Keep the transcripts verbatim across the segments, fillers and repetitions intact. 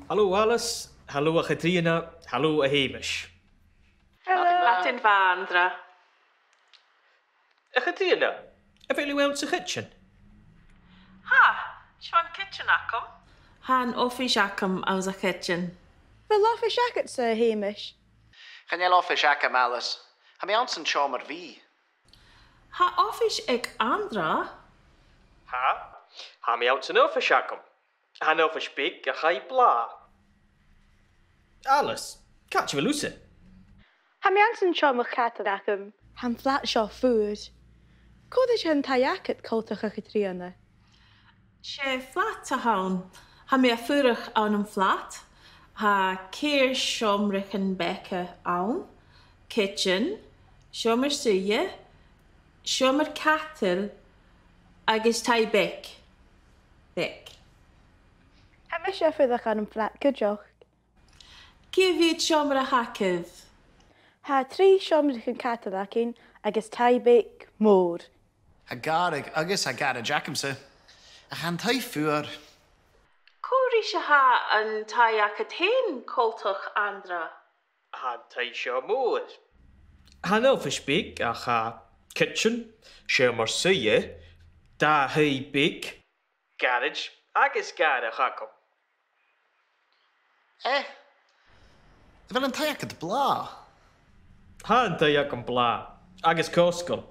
Halò, Alice. Halò, a Chatrìona. Halò, a Sheumais. Hello. Madainn mhath, Anndra. A Chatrìona, a bheil thu anns a' chidsin? Tha, 's e an cidsin agam. Tha an oifis agam anns a' chidsin. A bheil oifis agadsa, a Sheumais? Chan eil oifis agam, Alice. Tha mi anns an t-seòmar-bìdh. Tha oifis aig Anndra. Tha, tha mi anns an oifis agam. Tha an oifis beag ach tha e blàth. Alice, càit a bheil thusa? Tha mi anns an t-seòmar-cadail agam. Tha am flat seo fuar. Cò ris a tha an taigh agad coltach, a Chatrìona? 'S e flat a th' ann. Tha mi a' fuireach ann am flat. Tha ceithir seòmraichean beaga ann. Cidsin, seòmar-suidhe, seòmar-cadail agus taigh beag. Beag. Tha mise a' fuireach ann am flat cuideachd. Cia mheud seòmar a th' agaibh? Tha trì seòmraichean-cadail againn agus taigh beag mòr. Tha gàrradh agus tha gàraids agamsa. Ach tha an taigh fuar. Cò ris a tha an taigh agad fhèin coltach, Anndra? Tha an taigh seo mòr. Tha an oifis beag ach tha cidsin, seòmar-suidhe, dà thaigh beag, gàraids agus gàrradh agam. Eh? A bheil an taigh agad blàth? Tha an taigh agam blàth, agus cosgail.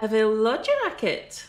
A bheil loidsear agad?